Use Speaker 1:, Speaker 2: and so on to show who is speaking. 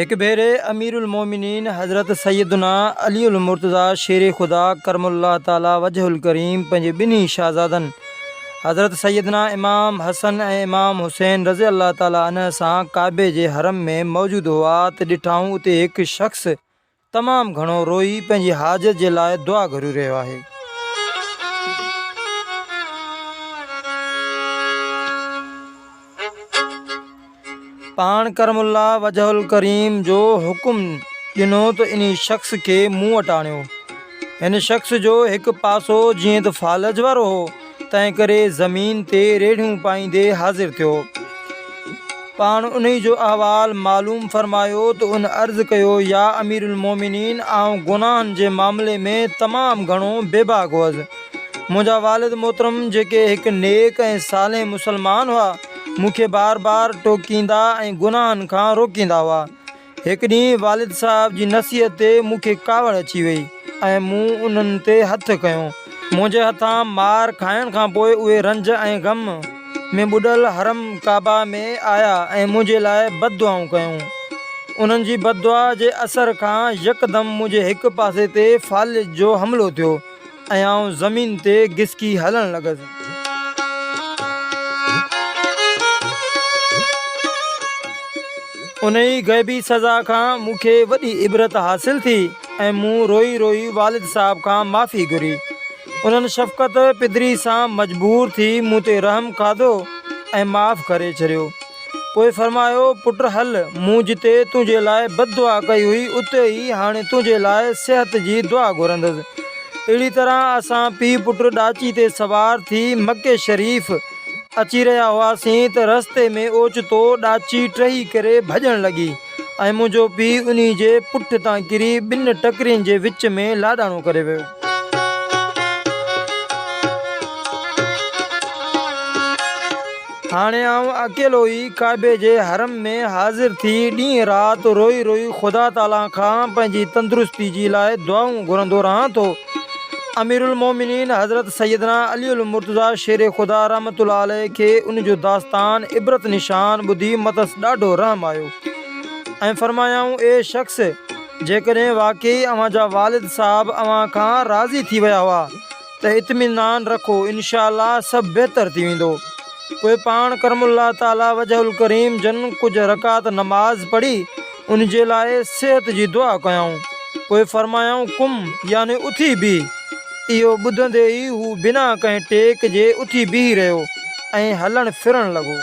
Speaker 1: هڪ ڀيري امير المومنين حضرت سيدنا علي المرتضيٰ شير خدا ڪرم الله تعاليٰ وجهه الڪريم پنهنجي ٻنهي شهزادن حضرت سيدنا امام حسن ۽ امام حسين رضي الله تعاليٰ عنه سان ڪعبي جي حرم ۾ موجود هئا ته ڏٺائون اتي هڪ شخص تمام گهڻو روئي پنهنجي حاجت جي لاء دعا گهري رهيو آهي. پاڻ ڪرم الله وجهه الڪريم جو حڪم ڏنو ته انهي شخص کي مون وٽ آڻيو. هن شخص جو هڪ پاسو جيئن ته فالج وارو هو، تنهنڪري زمين تي ريڙهيون پائيندي حاضر ٿيو. پاڻ انهي جو احوال معلوم فرمايو ته ان عرض ڪيو، يا امير المومنين! آئون گناهن جي معاملي ۾ تمام گهڻو بيباڪ هئس. منهنجا والد محترم جيڪي هڪ نيڪ ۽ صالح مسلمان هئا، مون کي بار بار ٽوڪيندا ۽ گناهن کان روڪيندا هئا. هڪ ڏينهن والد صاحب جي نصيحت تي مون کي ڪاوڙ اچي وئي ۽ مون انهن تي هٿ کنيو. منهنجي هٿان مار کائڻ کان پوء اهي رنج ۽ غم ۾ ٻڏل حرم ڪعبه ۾ آيا ۽ منهنجي لاء بد دعائون ڪيائون. انهن جي بد دعا جي اثر کان يڪدم منهنجي هڪ پاسي تي فالج جو حملو ٿيو. ۽ آئون زمين تي گسڪي هلڻ لڳس. انهيء غيبي سزا کان مون کي وڏي عبرت حاصل ٿي ۽ مون روئي روئي والد صاحب کان معافي گهري. انهن شفقت پدري سان مجبور ٿي مون تي رحم کاڌو ۽ معاف ڪري ڇڏيو. پوء فرمايو، پٽ هل، مون جتي تنهنجي لاء بد دعا ڪئي هئي، اتي ئي هاڻي تنهنجي لاء صحت جي دعا گهرندس. اهڙي طرح اسان پيء پٽ ڏاچي تي سوار ٿي مڪي شريف اچي رهيا هئاسين ته رستي ۾ اوچتو ڏاچي ٽهي ڪري ڀڄڻ لڳي ۽ منهنجو پيء انهي جي پٺ تان ڪري ٻن ٽڪرين جي وچ ۾ لاڏاڻو ڪري ويو. هاڻي آئون اڪيلو ئي ڪعبي جي حرم ۾ حاضر ٿي ڏينهن رات روئي روئي خدا تعاليٰ کان پنهنجي تندرستي جي لاء دعائون گهرندو رهان ٿو. اميرالمومنين حضرت سيدنا علي المرتضيٰ شير خدا رحمة الله عليه کي ان جو داستان عبرت نشان ٻڌي مٿس ڏاڍو رحم آيو ۽ فرمايائون، اي شخص! جيڪڏهن واقعي اوهان جا والد صاحب اوهان کان راضي ٿي ويا هئا ته اطمينان رکو انشاء الله سڀ بهتر ٿي ويندو. پوء پاڻ ڪرم الله تعالي وجهه الڪريم جن ڪجهه رڪعت نماز پڙهي ان جي لاء صحت جي دعا ڪيائون. پوء فرمايائون قم يعني اٿي بيهه. اهو ٻڌندي ئي هو بنا ڪنهن ٽيڪ جي اٿي بيهي رهيو ۽ هلڻ ڦرڻ لڳو.